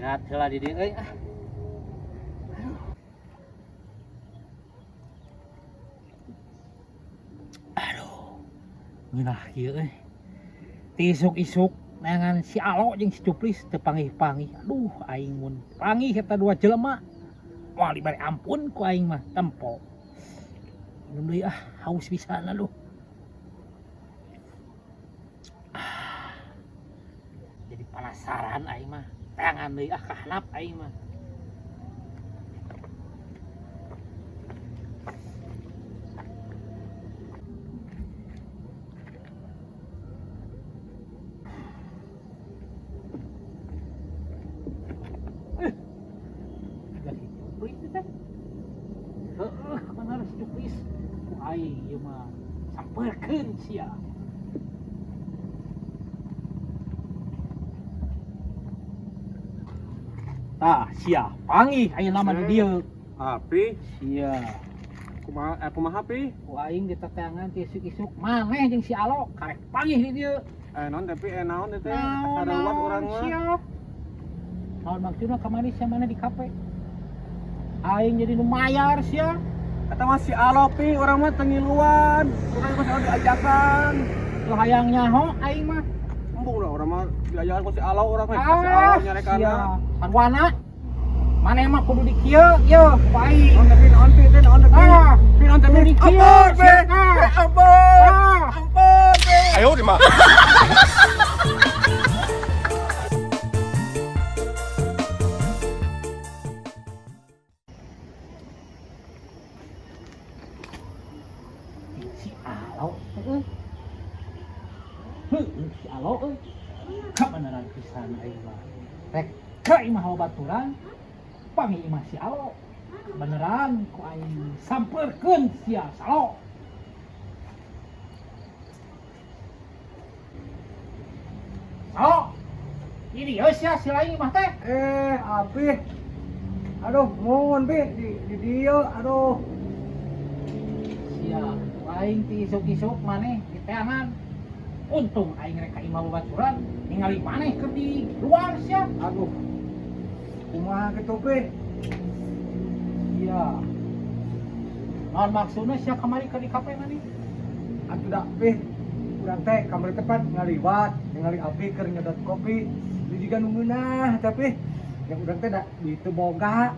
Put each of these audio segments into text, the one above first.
Istirahat heula di dieu euy ah. Aduh. Ngeunah kieu euy. Ti isuk-isuk neangan si Alo jeung si Cuplis teu panggih-panggih. Aduh, aing mun panggih eta dua jelema. Moal dibere ampun ku aing mah tempo. Minum deui ah, haus pisan aduh. Ah. Jadi penasaran aing mah. Teangan deui ah ka handap aing mah. Ada si Cuplis teh. Heeh, bener si Cuplis. Ku aing ieu mah sampeurkeun sia. Tah, sia panggih ayeuna mah di dieu. Api, Sia. kumaha kumaha pi? Ku aing diteteangan ti isuk-isuk maneh jeung si Alo karek panggih di dieu. Non tapi naon teh Naon sarawat urang mah. sia. Naon maksudna kamari sia mana di kafe? Aing jadi nu mayar sia. Eta mah si Alo pi, urang mah teu ngiluan. Urang mah selalu diajakan. Tuh hayang nyaho aing mah. Embung lah urang mah diajakan ku si Alo urang mah. Si Alo nyarekana. Sia. Sarwana. Maneh mah kudu di kieu ieu ku aing. Naon tapi naon pi teh naon tapi. Ah, Pi naon tapi. kudu di kieu. Ampun pi. Sia. Ah. Pi, ampun. Ah. Ampun pi. 哎呦我的妈！ Si Alo euy. Heueuh si Alo euy. Kabeneran pisan aing mah. Rek ka imah babaturan panggih imah si Alo. Beneran ku aing sampeurkeun sia Salo. Salo. Ini euy sia si lain imah teh. Api. Aduh, mohon pi di dieu aduh. Sia, ku aing ti isuk-isuk maneh di teangan. Untung aing rek ka imah babaturan ningali maneh keur di luar sia. Aduh. Kumaha kitu pi? Iya. Naon maksudna sia kamari keur di kafe maneh? Atuh da pi. Urang teh kamari tepat ngaliwat, ningali api keur nyedot kopi. Di jiga nu ngeunah tapi yang urang teh da di teu boga.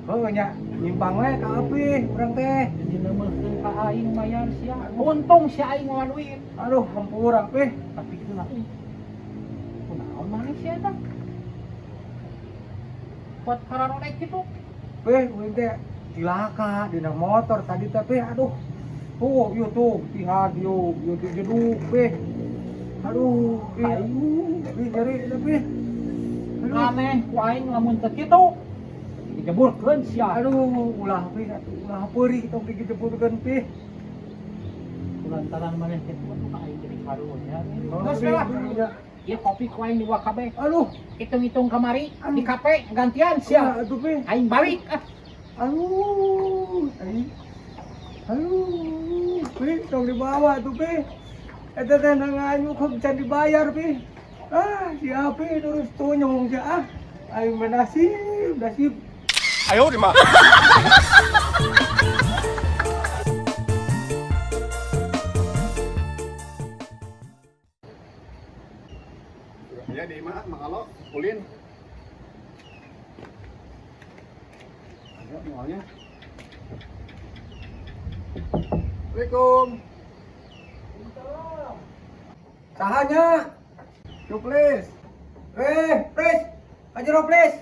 Heuh nya nyimpang we ka api urang teh. Jadi neumeuhkeun ka aing mayar sia. Untung sia aing mawa duit. Aduh, hampura pi. Tapi kunaon? Kunaon maneh sia eta? Buat kararodek kitu. Pi, urang teh cilaka dina motor tadi teh pi. Aduh. Tuh, ieu tuh, tihan ieu, ieu teh jeduk pi. Aduh, pi. Pi nyeri teh pi. Aduh. Maneh ku aing lamun teu kitu dijeburkeun sia. Aduh, ulah pi, atuh ulah peurih tong dijeburkeun pi. Lantaran maneh kitu atuh ka aing jadi karunya. Oh, Geus pi, lah. iya. Ieu kopi ku aing dibawa kabeh. Aduh, Hitung-hitung kamari Aduh. di kafe gantian sia. atuh pi. Aing balik ah. Aduh, aing. Aduh, pi, tong dibawa tuh pi. Eta teh nanganyu kok can dibayar pi. Ah, si Api terus tunyong sia ah. Aing mah nasib, nasib. 哎呦我的妈！Ya di imah Mang Alo, ulin. Ada mualnya. Assalamualaikum. Sahanya? Cuplis. Please. Kajero please.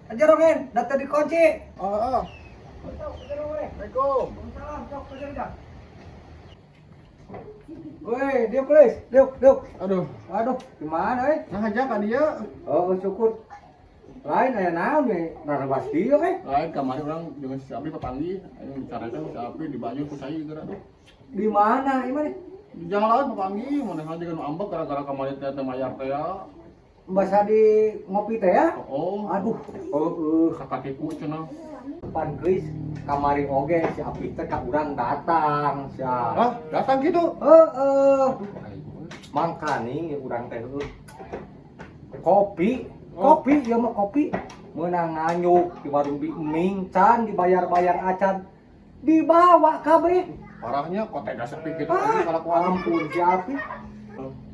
Kajero men, data dikunci. Oh, oh. Assalamualaikum. Salam, sok kajero dah. Woi, dia please. Diuk, diuk. Aduh, Aduh, gimana eh? nah aja kan dia. Oh, syukur. Lain aya naon nih, rarabas dieu eh. Lain kemarin orang dengan si Abi papanggih, ayo bicarakan si Abi di baju ku saya gitu aduh. Di mana? Di mana? Di jalan papanggih, mana aja kan ambek gara-gara kemarin teh teh mayar teh ya. Bahasa di ngopi teh ya? Oh, Aduh, oh, sakatipu cenah. Pan geus kamari oge si Api teh ka urang datang sia. Hah, datang gitu. Heeh. Mangkaning ya urang teh heueuh. Kopi Kopi ieu mah kopi. Meunang nganyuk di warung Bi Ming can dibayar-bayar acan. Dibawa kabeh. Parahnya kok tega sepi gitu Ah, anjing kalakuan. ampun si Api.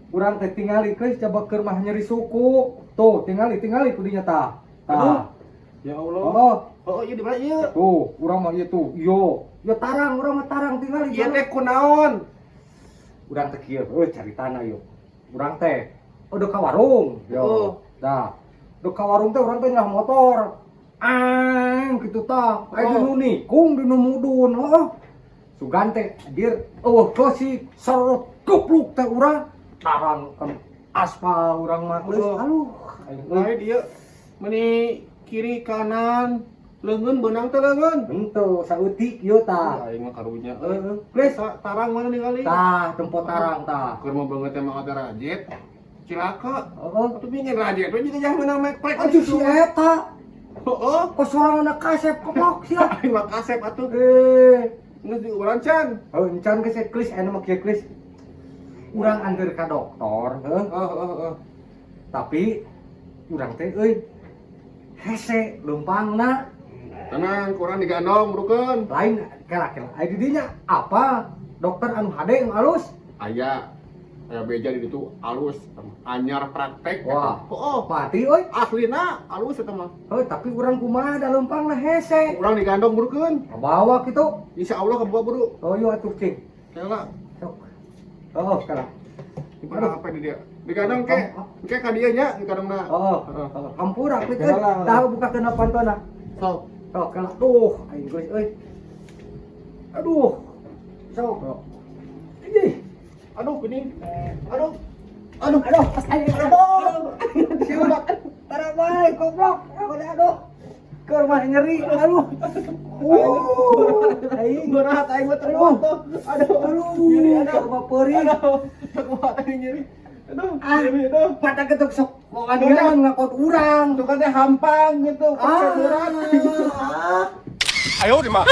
Urang teh tingali geus coba keur mah nyeri suku. Tuh, tingali tingali kudinya tah. Tah. Ya Allah. Oh, Oh, iya di mana ieu? tuh, urang mah ieu tuh. Iyo, ieu tarang, urang mah tarang tingali. Ieu teh kunaon? Urang teh kieu, euy caritana yuk. Urang teh udah ka warung. Yo. Oh. Dah. Udah ka warung teh urang teh nyelah motor. Ang kitu tah. Aya Oh. di nu nikung, di nu mudun, heuh. Sugan teh anjir, eueuh si serot goblok teh urang tarang kan aspal urang mah geus. Oh. Aduh, aing euy. Lain ieu meuni kiri kanan leungeun beunang teh leungeun. Henteu saeutik ieu tah. Aing mah karunya euy. Heeh. Geus Tarang mana ningali? Tah, tempo tarang tah. Keur mah beungeut teh mah rajet. Cilaka. Heeh. Atuh bingin rajet we juga jangan meunang mek plek. Aduh si eta, Heeh. kok sorangan kasep goblok sia. Aing mah kasep atuh. Eh, Geus di urang can. oh, encan geus klis anu mah kieu klis. Urang anteur ka dokter, heuh. Heeh heeh heeh. Tapi urang teh euy hese leumpangna. Tenang, kurang digandong burukeun. Lain kela kela. Aya di dinya apa? Dokter anu hade nu alus. Aya aya beja di ditu alus anyar praktek. Wah. Oh, Mati euy. Aslina alus eta mah. Heuh, tapi urang kumaha da leumpangna hese. Urang digandong burukeun. Bawa kitu. Insya Allah kebawa buru. Oh iya atuh cing. Kela. Sok. Oh, kela. Di apa di dia? Digandong ke, ke ka dieu nya digandongna. Oh, Heeh. hampura klik euy. Kela. Tahu bukakeun pantona. Sok. Sok kela. Tuh, aing geus euy. Aduh. Sok. Ih. Aduh, gini. Aduh. Aduh. Aduh, pas aing aduh. Siapa? Tara bae goblok. Aduh, aduh. Keur mah nyeri, aduh. Aing Berat aing mah terbuat tuh. Aduh. Aduh, Nyeri aduh. coba perih. Aduh. Kumaha tadi nyeri. Aduh. Ah. Nyeri aduh. Pada ketuk sok wanian ngakot urang. Tuh kan teh hampang gitu. Ah. Berat. Ah. Ayo di mah.